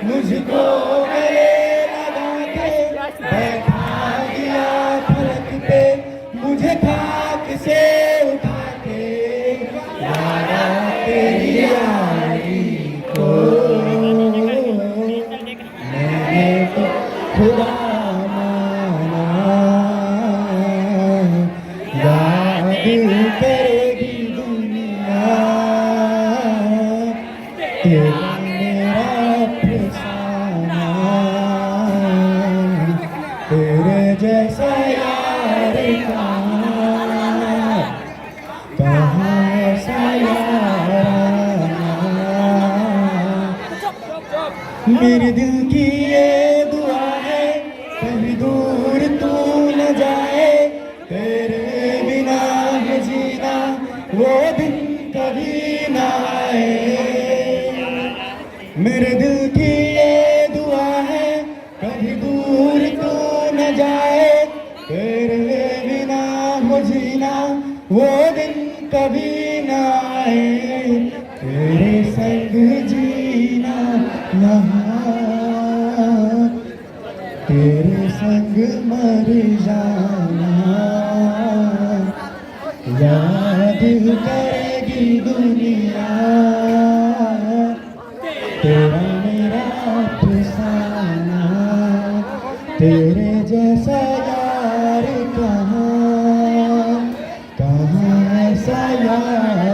मुझको गले लगा के बैठा दिया फलक पे, मुझे खाक से उठा के, यारा तेरी यारी को मैंने तो खुदा माना। याद करेगी दुनिया तेरा मेरा अफसाना, तेरे जैसा यार कहाँ, कहाँ ऐसा याराना। मेरे दिल की ये दुआ है, कहीं दूर तू न जाए, तेरे बिना है जीना, वो दिन कभी ना आए। मेरे दिल की ये दुआ है, कहीं दूर तू न जाए, तेरे बिना हो जीना, वो दिन कभी ना आए। तेरे संग जीना यहाँ, तेरे संग मर जाना, याद करेगी दुनिया तेरा मेरा अफसाना, तेरे जैसा यार कहाँ, कहाँ ऐसा यार।